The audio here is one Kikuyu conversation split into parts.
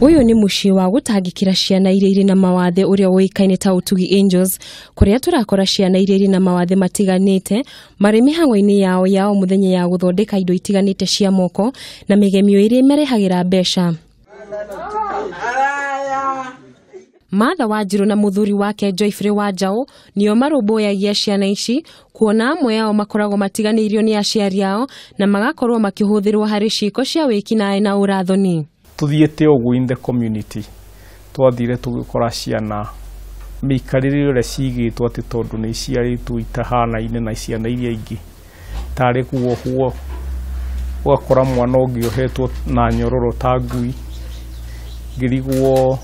Ũyũ nĩ mũciĩ wa gũtangĩkĩra ciana iria irĩ na mawathe ũrĩa ũĩkaine ta Ũtugi Angels, kũrĩa tũrakora ciana iria irĩ na mawathe matiganĩte marĩ mĩhang'o-inĩ yao ya o mũthenya ya gũthondeka indo itiganĩte cia moko na mĩgemio ĩrĩa ĩmarehagĩra mbeca. Martha Wanjiru na mũthuri wake Joyfrey Wanjaũ nĩo marũmbũyagia ciana ici, kuona amwe ao makoragwo matiganĩirio nĩ aciari ao na magakorwo makĩhũthĩrwo harĩ ciĩko cia wĩkinaĩ na ũrathoni. Tuthiĩte ũguo in the community twathire tũgĩkora ciana mĩikarĩre ĩrĩa cigĩtwo atĩ tondũ nĩ iciarĩtwo itahanaine na ciana iria ingĩ tarĩ kuohwo, ũgakora mwana ũngĩ ohetwo na nyororo ta ngui, ngĩrigwo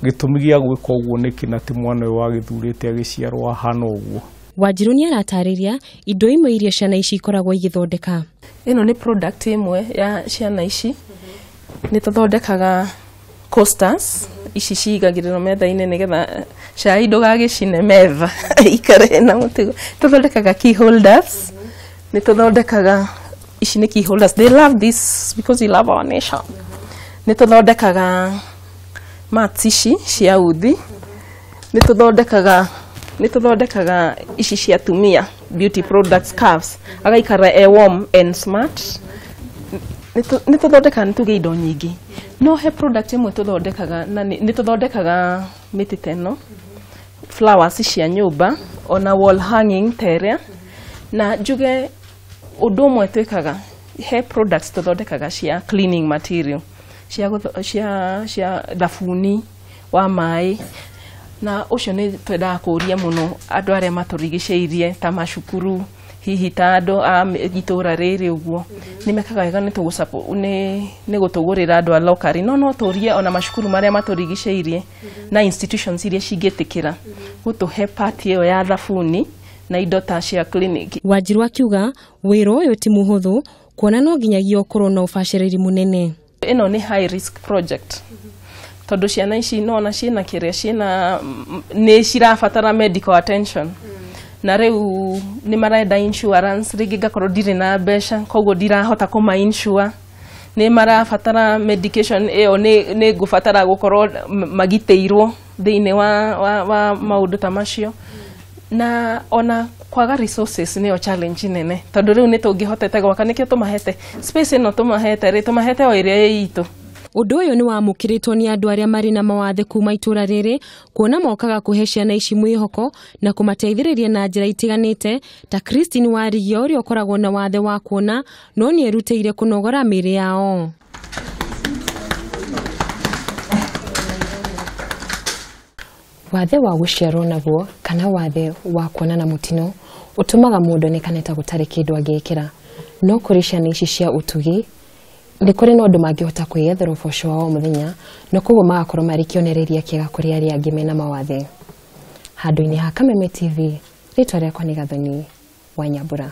gĩtũmi gĩa gwĩka ũguo nĩkĩ na ti mwana ũyũ wagĩthurĩte agĩciarwo ahana ũguo. Wanjiru nĩ aratarĩria indo imwe iria ciana ici ikoragwo igĩthondeka. Ĩno nĩ product ĩmwe ya ciana ici. Nĩ tũthondekaga coasters ici cigagĩrĩrwo metha-inĩ nĩgetha cai ndũgagĩcine metha ikare na mũtigo. Tũthondekaga key holders, nĩ tũthondekaga ici nĩ key holders. They love this because we love our nation. Nĩ tũthondekaga mats ici cia uthi, nĩ tũthondekaga ici cia atumia beauty products scarves, agaikara e warm and smart. Nĩ tũthondekaga, nĩ tuge indo nyingĩ, no he product ĩmwe tũthondekaga na nĩ tũthondekaga mĩtĩ ta ĩno, flowers cia nyũmba ona wall hanging ta ĩrĩa. Na njuge ũndũ ũmwe twĩkaga, he products tũthondekaga cia cleaning material, cia thabuni wa maĩ, na ũcio nĩ twendaga kũũria mũno andũ arĩa matũrigicĩirie ta macukuru, hihi ta andũ a itũra rĩrĩ ũguo nĩ mekaga wega nĩ gũtũgũrĩra andũ a locally, no tũrie ona macukuru marĩa matũrigicĩirie na institutions iria cingĩtĩkĩra gũtũhe part ĩyo ya thabuni na indo ta cia clinic. Wanjiru akiuga wĩra ũyũ ti mũhũthũ kuona no nginyagia ũkorwo na ũbacĩrĩri mũnene. Ĩno nĩ high risk project tondũ ciana ici nona ciĩna kĩrĩa ciĩna nĩ cirabatara medical attention, na rĩu nĩ marenda insurance, rĩngĩ ngakorwo ndirĩ na mbeca koguo ndirahota kũma insure, nĩ marabatara medication ĩyo, nĩ ngũbatara gũkorwo magitĩirwo thĩinĩ wa maũndũ ta macio. Na ona kwaga resources nĩyo challenge nene tondũ rĩu nĩ tũngĩhotete gwaka, nĩkĩo tũmahete space ĩno, tũmahete rĩ, tũmahete o ĩrĩa ĩ itũ. Ũndũ ũyũ nĩ wamũkĩrĩtwo nĩ andũ arĩa marĩ na mawathe kuma itũra rĩrĩ, kuona mokaga kũhe ciana ici mwĩhoko na kũmateithĩrĩria na njĩra itiganĩte ta Christine Warigia ũrĩa ũkoragwo na wathe wa kuona no nĩ erutĩire kũnogora mĩĩrĩ yao. Wathe wa gũciarwo naguo kana wathe wa kuona na mũtino ũtũmaga mũndũ onekane ta gũtarĩ kĩndũ angĩkĩra, no kũrĩ ciana ici cia Ũtugi nĩ kũrĩ na ũndũ mangĩhota kwĩyethera ũboco wao o mũthenya, na koguo magakorwo marĩ kĩonereria kĩega kũrĩ arĩa angĩ mena mawathe. Handũ-inĩ ha Kameme TV, rĩtwa rĩakwa nĩ Gathoni wa Nyambura.